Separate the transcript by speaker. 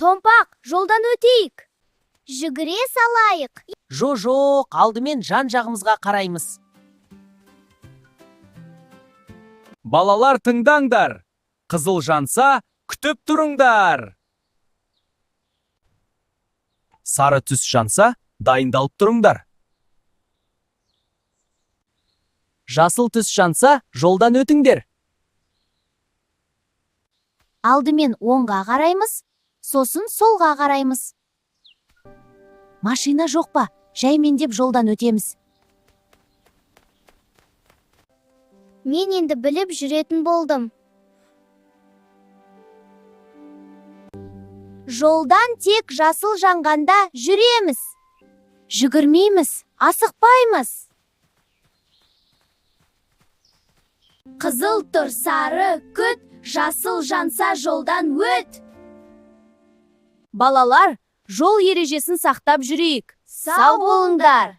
Speaker 1: Томпақ, жолдан өтейік. Жүгіре салайық.
Speaker 2: Жо-жоқ, алдымен жан-жағымызға қараймыз.
Speaker 3: Балалар, тыңдаңдар. Қызыл жанса, күтіп тұрыңдар. Сары түс жанса, дайындалып тұрыңдар. Жасыл түс жанса, жолдан өтіңдер.
Speaker 1: Алдымен оңға қараймыз, сосын солға қараймыз. Машина жоқ па? Жаймендеп жолдан өтеміз. Мен енді біліп жүретін болдым. Жолдан тек жасыл жанғанда жүреміз. Жүгірмейміз, асықпаймыз. Қызыл тұр, сары күт, жасыл жанса жолдан өт.
Speaker 2: Балалар, жол ережесін сақтап жүрейік.
Speaker 1: Сау болыңдар.